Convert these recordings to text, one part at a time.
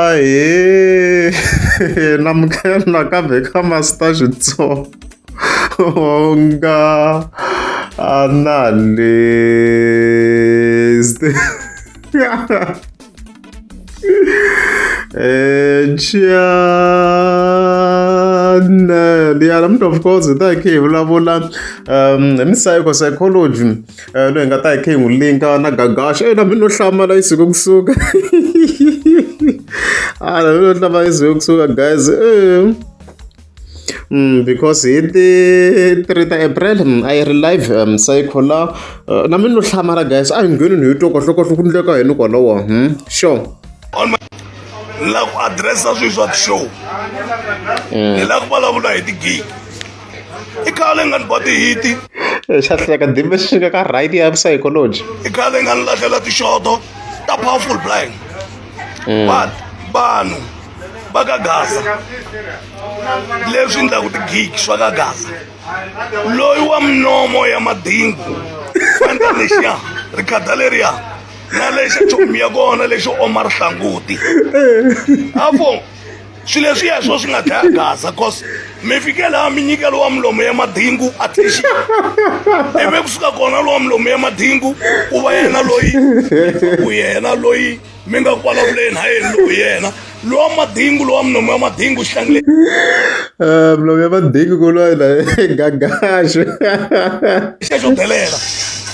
Ahee namukela nakambe ka Master Xitsonga analyst channel ya namuntlha of course hi ta hi khe hi vulavula hi misayiko psychology loyi hi nga ta hi khe hi n'wi linka na gagaxa e na mina no hlamala yi suke kusuka a na mina no hlamala yi suke kusuka guys because hi ti 3 ta April a yi ri live psycho la na mina no hlamala guys a hi ngheni hi twa kahle kahle ku ndleka yini kwalawa sure ni lava ku addressa swilo swa ti-show ni lava ku vulavula hi ti-gig i khale nga ni ba tihiti xa hleka dime xi nga ka right ya psychology i khale nga ni lahlela tixoto ta powerful blind but vanhu va ka gaza leswi endlaku ti-gig swa ka gaza loyi wa minomo ya madingu fanta lexiya rikhada leriya na lexa chomi ya kona lexo oma rihlanguti afo swilo leswiya hi swo swi nga dlaya gaza cause mi fike laha mi nyika lowa milomo ya madingu attention ivi kusuka kona lowa milomo ya madingu ku va yena loyi ku yena loyi mi nga ku vulavuleni ha yena lowu yena lowa madingu lowa milomo ya madingu xihlangi milomo ya madingu ku lwa gagaxo xexo delela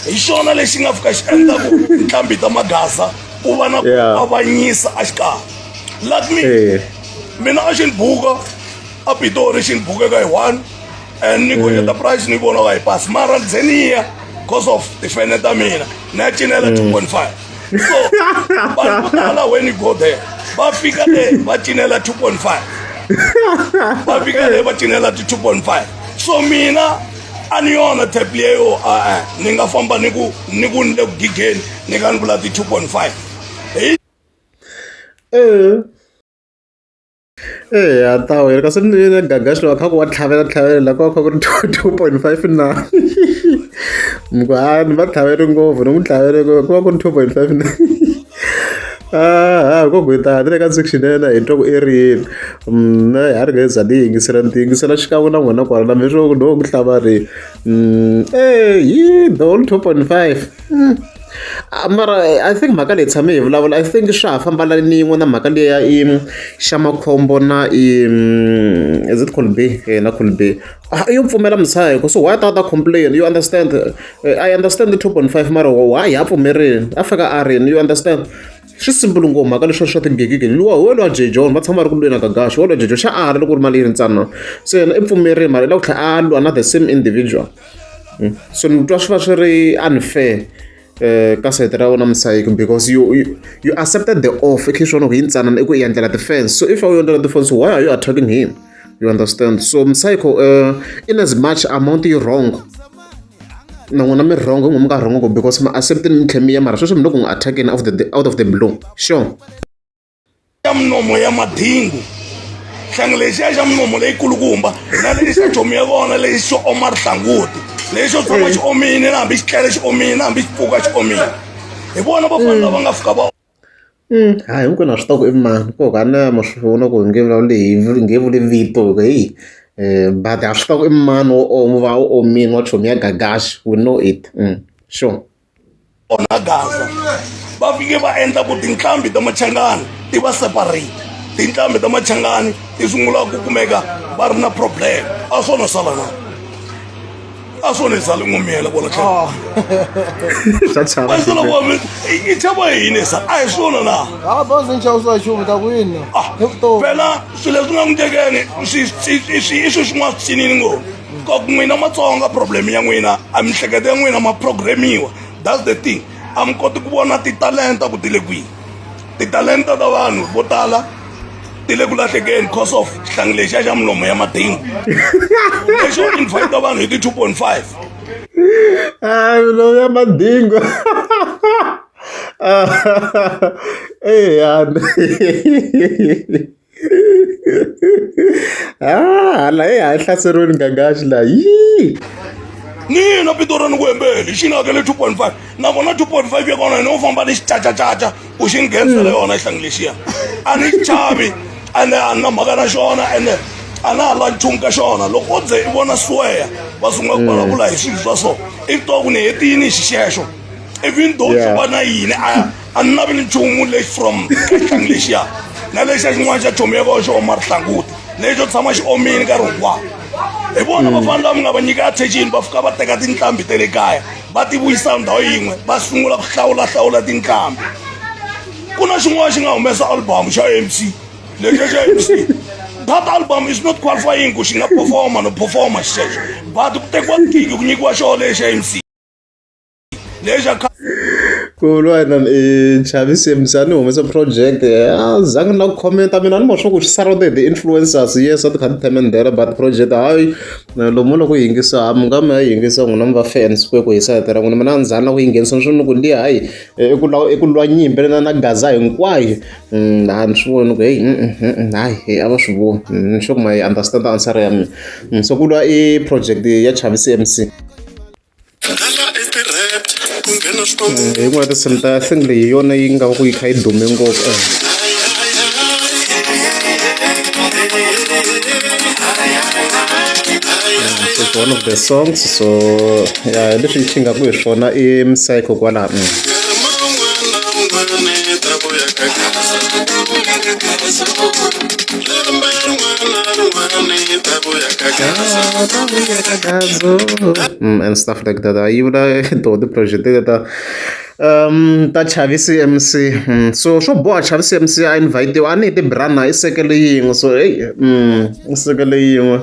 hi xona lexi nga fika xi endla ku ntlhambi ta magaza ku va na ku avanyisa exikarhi like me mina a xi ni buka a pitori xi ni buka ka hi one and ni gonyeta price ni vona ka hi pasi mara ni ze ni ya cause of tifene ta mina ni ya cinela 2.5 so vanhu vo tala when you go there va fika le va cinela 2.5 va fika le va cinela ti 2.5 so mina a ni yona tap leyo a ni nga famba ni ku ni ku ni le ku gigeni ni ka ni vula ti 2.5 hi Eya ta wena kasi ni na Gagash loyi a kha ku wa tlhavela tlhavela la ku va kha ku ri 2.5 na mi ku ha ni va tlhavele ngopfu ni n'wi tlhavele ku va ku ri 2.5 na a ko ku ta ni le ka section ya yena hi twa ku i ri yini mna ha ri nge za ni yingisela ni ti yingisela xikan'we na n'wina kwala na mi swo no ku hlamarile e hi the whole 2.5 mara I think mhaka leyi tshame hi vulavula I think swa ha fambalani yin'we na mhaka liya i xa makhombo na i is it Colby na Colby yo pfumela misava so why ta ta complain you understand I understand the 2.5 mara why ha pfumerile a fika a rini you understand swi simple ngopfu mhaka leswi swa tigegege luwa ho lwa J John va tshama va ri ku lweni na Gagash wo lwa J John xa a ri loko ku ri mali yi ri ntsanana se yena i pfumerile mara i lava ku tlhela a lwa na the same individual so ni twa swi va swi ri unfair ka sayiti ra wena Musayeki because you, you you accepted the offer i khe swi vona ku yi ntsanana i ku i endlela ti-fans so if a wu endlela ti-fans why are you attacking him you understand so Musayeko in as much amount yi wrong na n'wina mi wrong n'wi mi nga wrong because ma acceptini mi tlhe mi ya mara sweswi mi le ku n'wi attackeni out of the, out of the blue sure ya minomo ya madingu hlangi lexiya xa minomo leyikulukumba na lexi xa chomi ya kona lexi xo oma rihlanguti lexi xo tshama xi omile na hambi xi tlele xi omile na hambi xi pfuka xi omile hi vona vafana lava nga fika va Hayi hinkwenu ha swi tiva ku i mani ko ka na ma swi vona ku hi nge vulavuli hi nge vuli vito hi ku heyi but ha swi tiva ku i mani wo va u omile wa chomi ya Gagash we know it sure. Onha Gaza va fike va endla ku tinqambi ta Machangani ti va separate tinqambi ta Machangani ti sungula ku kumeka va ri na problem a swona sala na a swona sala n'wi miyela kwala tlhelo Swa chava a sala wa i chava yini sa a hi swona na a boss ni chavisiwa nchumu ta ku yini Ah, hi vutomi phela swilo leswi nga n'wi tekeni i swilo swin'wana swi cinile ngopfu ka ku n'wina matsonga problem ya n'wina a mihleketo ya n'wina ma programmiwa that's the thing a mi koti ku vona titalenta ku ti le kwihi titalenta ta vanhu vo tala ti le ku lahlekeni cause of xihlangi lexiya xa milomo ya madingu lexo invite vanhu hi ti 2.5 Ah, milomo ya madingu eya Ah, hala hi ha hlaseriweni Gagash la yi. Ni yini Pitori ni ku hembeli xi ni hakele 2.5 nakona 2.5 ya kona ni u famba ni xicacacaca ku xi nghenisela yona xihlangi lexiya a ni chavi ene a ni na mhaka na xona ene a na ha la nchumu ka xona loko o ze i vona swear va sungula ku vulavula hi swilo swa so i twa ku ni hetini hi xixexo even though xo va na yini a a ni naveli nchumu lexi from ka xihlangi lexiya na lexiya xin'wana xa chomi ya kona xo oma rihlanguti lexo tshama xi omile nkarhi hinkwawo hi vona vafana lava mi nga va nyika attention va fika va teka tinqambi ta le kaya va ti vuyisa ndhawu yin'we va sungula ku hlawulahlawula tinqambi ku na xin'wana xi nga humesa album xa MC lexiya xa MC that album is not qualifying ku xi nga performa no performa xexo but ku tekiwa gigi ku nyikiwa xona lexa MC lexa ku lwa na i chavisi MC a ni humesa project a zangi na ku commenta mina ni mo swa ku swi surrounded the influencers yes a ti kha ti themendela but project hayi lomu loko yi yingisa mi nga mi ya yingisa n'wina mi va fans ku ku hisa ra n'wina mina a ni zanga na ku yi nghenisa swi ni ku liya hayi i ku lwa i ku lwa nyimpi na na gaza hinkwayo a ni swi voni ku heyi hayi a va swi voni ni sure ku ma yi understand answer ya mina so ku lwa i project ya Chavisi MC. Hi yin'wana ya tinsimu ta I think leyi hi yona yi nga va ku yi kha yi dume ngopfu. It's one of the songs so ya hi leswi xi nga ku hi swona i Psycho kwalaho. And stuff like that yi vula toho ti-project ta ta Chavisi MC so swo boha Chavisi MC a invite-iwa a ni hi ti-brand i sekele yin'we so heyi i sekele yin'we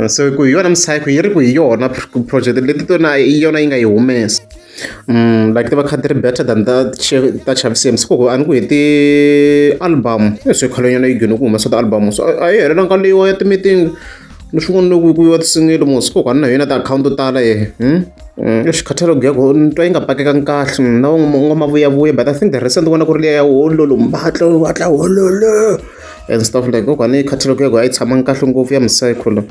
so ku hi yona Psycho yi ri ku hi yona project leti tona hi yona yi nga yi humesa. Like ti va kha ti ri better than ta ta Chavisi MC ku a ni ku hi ti-album se khalenyana yi gcine ku humesa ti-album so a yi helelanga leyiwa ya ti-meeting ni swin'wana loko ku yiwa ti-single mos ku na yona ti-akhawunti to tala ye exi catalogue ya ko ni twa yi nga pakekangi kahle na n'wamavuyavuya but I think the recent vona ku ri liya ya wololo mbatla vatla wololo and stuff like kokwani catalogue ya ko a yi tshamangi kahle ngopfu ya Psycho la.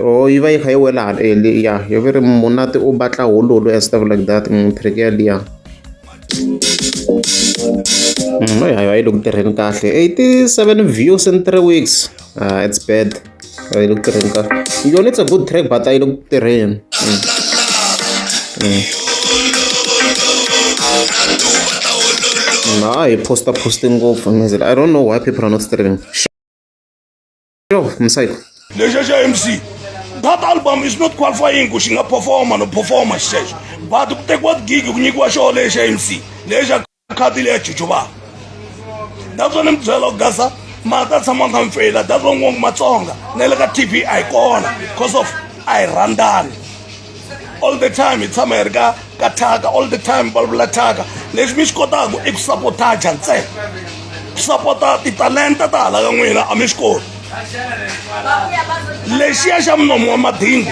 Or yi va yi kha yi wela hala ya yo ve ri monate o batla hololo and stuff like that track yaliya hayi a yi le ku tirheni kahle 87 views in 3 weeks it's bad a yi le ku tirheni kahle yona it's a good track but a yi le ku tirheni na hi posta posti ngopfu I don't know why people are not streaming. Yo, Msayiko. Lexiya xa MC that album is not qualifying ku xi nga performa no performa xexo but ku tekiwa tigigi ku nyikiwa xona lexa MC lexa khadi leya jujuva that's why ni mi byela ku gaza ma ta tshama kha mi feyila that's why ngo matsonga na le ka TV a hi kona cause of a hi rhandzani all the time hi tshama hi ri ka ka thyaka all the time vulavula thyaka leswi mi swi kotaka i ku sabotaja ntsena ku sapota titalenta ta hala ka n'wina a mi swi koti lexiya xa munomo wa madingu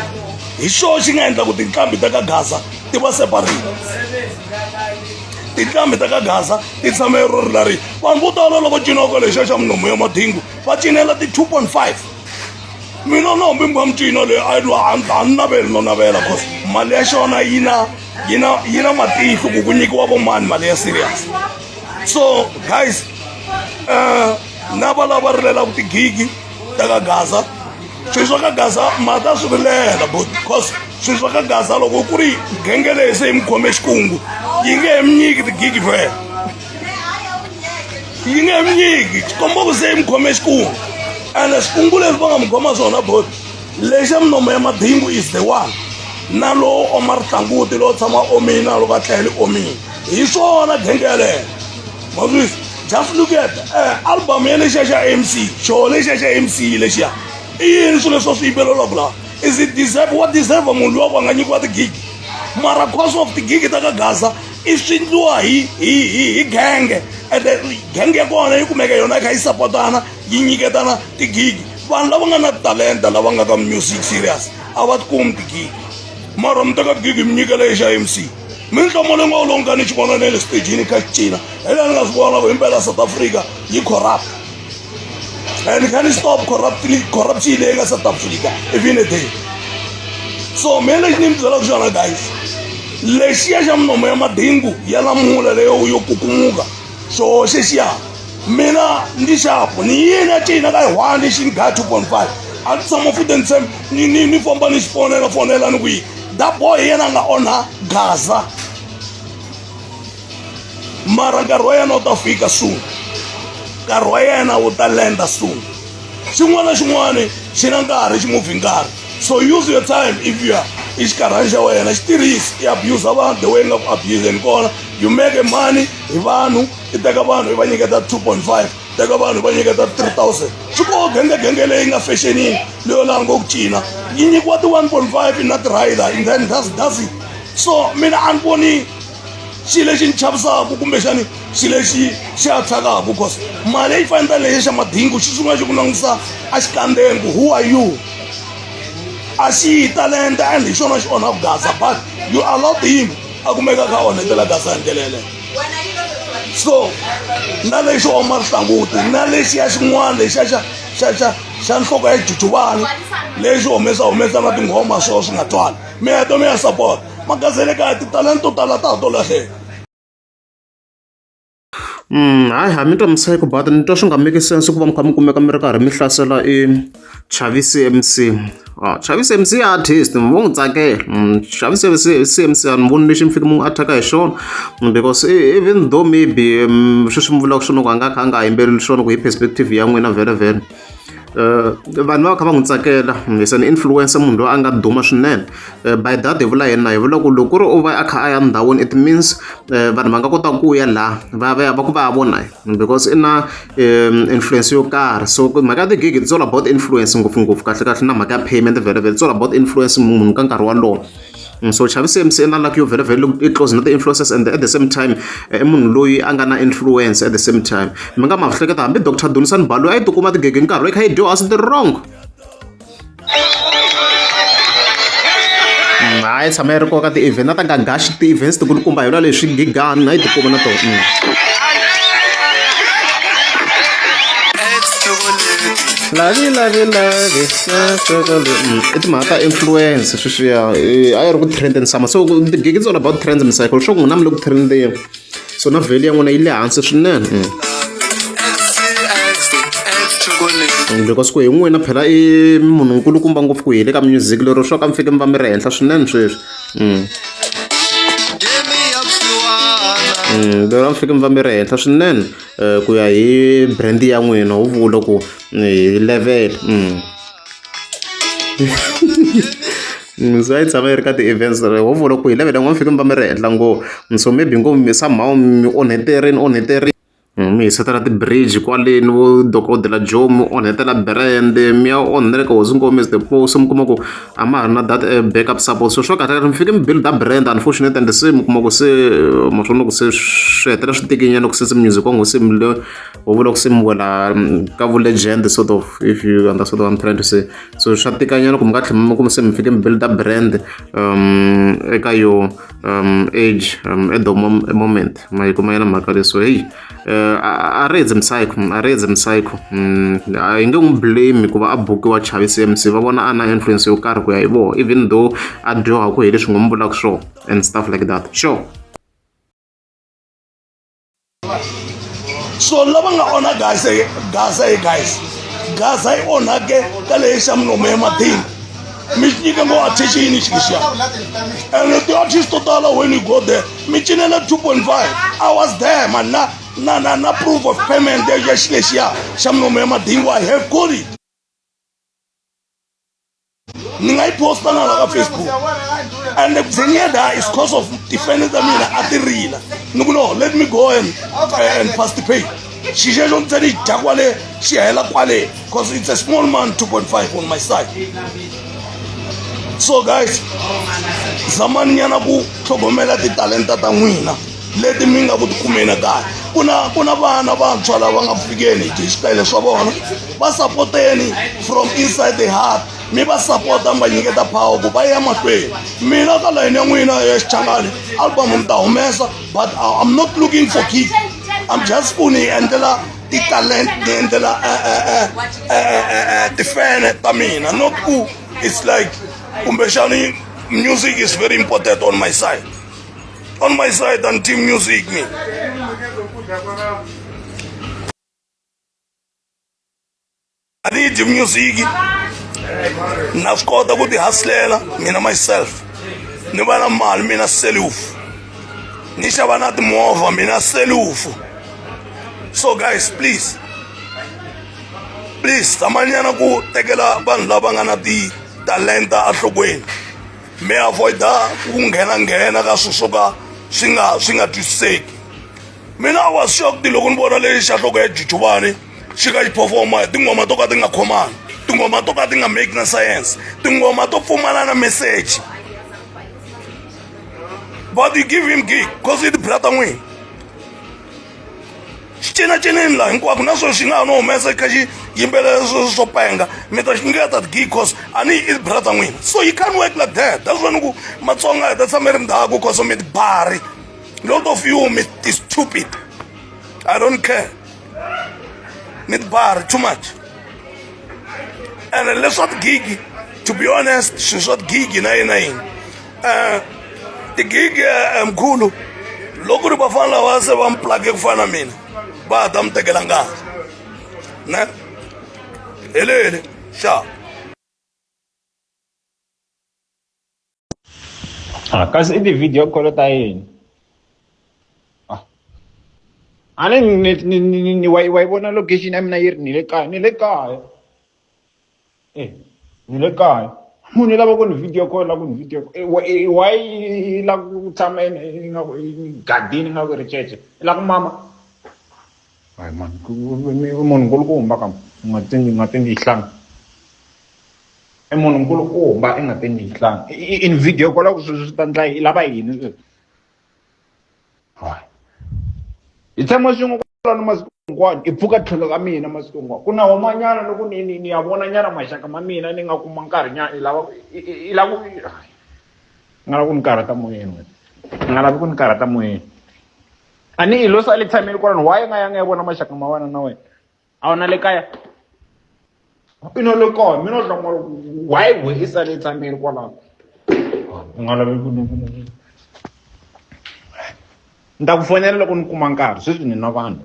hi xoho xi nga endla ku tinqambi ta ka gaza ti va separate tinqambi ta ka gaza ti tshame ro ri lari vanhu vo tala loko cinaka lexiya xa munomo ya madingu va cinela ti 2.5 mina na hambi mbwa mcino leyi a yi a ni naveli no navela cause mali ya xona yi na yi na yi na matihlo ku ku nyikiwa vo mani mali ya serious so guys na va lava rilelaka tigigi ta ka gaza swilo swa ka gaza ma ta swi rilela but cause swilo swa ka gaza loko ku ri genge leyi se yi mi khome xikungu yi nge he mi nyiki tigigi vhele yi nge mi nyiki xikombo ku se yi mi khome xikungu ene swikungu leswi va nga mi khoma swona boti lexa minomo ya madingu is the one na lowo oma rihlanguti lowo tshama omini na loko a tlhele omini hi swona genge yaleyo maswisi just look at album ya lexiya xa MC xo lexiya xa MC lexiya i yini swilo leswi va swi yimbelelaka laha is it deserve wa deserve munhu luwa ku a nga nyikiwa tigigi mara cause of tigigi ta ka gaza i swi endliwa hi hi hi hi genge ende genge ya kona yi kumeka yona yi kha yi sapotana yi nyiketana tigigi vanhu lava nga na talenta lava nga ka music serious a va ti kumi tigigi mara mi teka gigi mi nyikela xa MC mi nhlomolo ngo lowu nga ni xi vona na le stejini kha xi cina hi laha ni nga swi vona ku himpela South Africa yi corrupt and can stop corruption leyi nga South Africa even a day. So mina lexi ni mi byelaka xona guys, lexiya xa minomo ya madingu ya lamula leyo yo kukumuka xo xexiya mina ndi xapu ni yini a cina ka yi one lexi ni gaya 2.5 a ni tshama futhi ni tshemba ni ni ni famba ni xi fonela fonela ni ku yi that boy hi yena a nga onha gaza mara nkarhi wa yena wu ta fika soon nkarhi wa yena wu ta lenda soon xin'wana na xin'wana xi na nkarhi xi movhi nkarhi. So use your time. If you are i xikarhani xa wena, xi tirhisi i abuse vanhu the way i nga ku abuseni kona. You make money hi vanhu, i teka vanhu i va nyiketa 2.5, teka vanhu i va nyiketa 3000. Swi koho gengegenge leyi nga fexenini leyo laha ngo ku cina yi nyikiwa ti 1.5 na ti-rider and then that's it. So mina a ni voni xilo lexi ni chavisaka kumbexani xilo lexi xi attack-aka, cause mali yi fanele lexi xa madingu xi sungula xi ku langutisa a xikandzeni ku who are you. A xi yi talenta and hi xona xi onhaka Gaza, but you allowed him a kumeka a kha a onhetela Gaza hi ndlela yeleyo. So na lexi oma rihlanguti na lexiya xin'wana lexiya xa xa xa xa nhloko ya jujuvani lexi humesa humesa na tinghoma swo swi nga twali, mi heta mi ya support magaza ya le kaya, titalenta to tala ta ha to lahleka. Hayi, ha mi twa miseko, but ni twa swi nga make sense ku va mi kha mi kumeka mi ri karhi mi hlasela i Chavisi MC. Ah, Chavisi MC i artist, vo n'wi tsakela. Chavisi MC a ni voni lexi mi fike mi n'wi attack-a hi xona, because even though maybe sweswi mi vulaka swona ku a nga kha a nga yimbeleli swona ku hi perspective ya n'wina vhele vhele. Vanhu va va kha va n'wi tsakela, is an influencer, munhu loyi a nga duma swinene. By that hi vula yini na hi vula ku loko ku ri u va a kha a ya ndhawini, it means vanhu va nga kota ku ya laha va ya va ya va ku va ya vona because i na influence yo karhi. So mhaka ya tigigi, it's all about influence ngopfungopfu, kahle kahle na mhaka ya payment vhele vhele, it's all about influence munhu ka nkarhi wolowo. So Chavisi MC i na luck yo vhele vhele i close na ti-influencers and at the same time i munhu loyi a nga na influence at the same time. Mi nga ma hleketa hambi Dr Dunisani Baloyi a yi tikuma tigigi nkarhi loyi kha yi dyoha swi wrong. Hayi, tshama yi ri koka ti-event na ta nga gaxi ti-events tikulukumba hi vula leswi gigani a yi tikuma na tona. Lavi lavi lavi i timhaka ta influence sweswiya, a yi ri ku trendeni sama. So tigigi, it's all about trends, misayikolo swo n'wina mi le ku trendeni, so na value ya n'wina yi le hansi swinene, because ku hi n'wina phela i munhu nkulukumba ngopfu ku hi le ka music lero swo ka mi fike mi va mi ri henhla swinene sweswi. Lero mi fike mi va mi ri henhla swinene ku ya hi brand ya n'wina, wu vula ku hi level. So a yi tshama yi ri ka ti-events, ho vula ku hi level ya n'wina mi fike mi va mi ri henhla ngopfu, so maybe ngo somehow mi onheterini onheterini, mi hisetela ti-bridge kwaleni vo dokodela Joe, mi onhetela brand, mi ya onhela ka hosi Ngome the post, mi kuma ku a ma ha ri na that backup support. So swa kahle kahle mi fike mi build brand unfortunate, and se mi kuma ku se ma swona ku se swi hetelela swi tikenyana ku se music wa n'wi se mi le ho vula ku se mi wela ka vu legend sort of, if you understand what I'm trying to say. So swa tikanyana ku mi nga tlhela mi kuma se mi fike mi build brand eka yo age at the moment ma yi kuma yena mhaka leyi. So hey, a ri hedzi psycho, a ri hedzi psycho, a yi nge n'wi blame ku va a bukiwa Chavisi MC, va vona a na influence yo karhi ku ya hi vona, even though a dyoha ku hi leswi n'wi mi vulaka swona and stuff like that, sure. So lava nga onha Gaza, Gaza yi guys, Gaza yi onhake ka leyi xa milomo ya madini mi nyike ngo attention xi lexiya, and ti-artist to tala, when you go there mi cinela 2.5. I was there, man, na na na na proof of payment ya xi lexiya xa milomo ya madingu, I have got it, ni nga yi posta na la ka Facebook. And ku ze ni ya la is cause of tifene ta mina a ti rila, ni ku no, let me go and participate. Xi xexo ntsena yi dya kwale, xi hela kwale, cause it's a small man, 2.5 on my side. So guys, zamani nyana ku tlhogomela titalenta ta n'wina leti mi nga ku tikumeni kaya. Ku na vana vantshwa lava nga fikeni hi xitayele swa vona, va sapoteni from inside the heart, mi va sapota, mi va nyiketa power ku va ya mahlweni. Mina ka layini ya n'wina ya Xichangani album mi ta humesa, but I'm not looking for kick, I'm just ku ni endlela ti-talent, ni endlela tifene ta mina, not ku it's like kumbexani. Music is very important on my side. On my side and team music me. A ni dyi music na swi kota ku ti hustlela mina myself ni va na mali mina self ni xava na timovha mina self so guys please please tshamanyana ku tekela vanhu lava nga na titalenta enhlokweni mi avoida ku nghena nghena ka swilo swo ka swi nga swi nga twisiseki mina I was shocked loko ni vona lexi xa nhloko ya jujubani xi ka xi performa hi tinghoma to ka ti nga khomani tinghoma to ka ti nga make na science tinghoma to pfumala na message but you give him gig cause i tibrata n'wini xi cinacinini laha hinkwako na sweswi xi nga ha no humesa xi kha xi yimbelela sweswo swo penga mi ta xi nyiketa ti-gig cause a ni i brother n'wina so you can't work like that that's why ni ku matsonga hi ta tshama ri ndzhaku cause mi tibari lot of you mi ti stupid i don't care mi tibari too much and leswa tigigi to be honest swilo swa tigigi na yini na yini um tigigi eh, mkhulu loko ri vafana lava se va mi plage ku fana na mina va ha ta mi tekela nkarhi ne helele xa Ah, kasi i ti-video call ta yini ah. A ni ni ni ni ni wa wa yi vona location ya mina yi ri ni le kaya ni le kaya e ni le kaya munhu i lava ku ni video call la ku ni video call eh, why i lava ku tshama ingaku gadini ingaku i ricece i lava ku mama hayi mani munhu nkulukumba ka u nga ti nga ti ni hlanga i munhu nkulukumba i nga ti ni hlanga in video call ku swi ta ndla i lava yini sweswi hayi hi tshama swin'we kwalano masiku hinkwawo i pfuka tlhelo ka mina masiku hinkwawo ku na humanyana loko ni ni ni ya vona nyana maxaka ma mina ni nga kuma nkarhi nyana i lava i lava ku nga lavi ku ni karhata moyeni wena ni nga lavi ku ni karhata moyeni a ni i lo sale tshameni kwalano why nga yanga ya vona maxaka ma wena na wena a wu na le kaya i na le kaya mina hlamala why we i sale tshameni kwalano u nga lavi ku ni ni ta ku fonela loko ni kuma nkarhi sweswi ni na vanhu.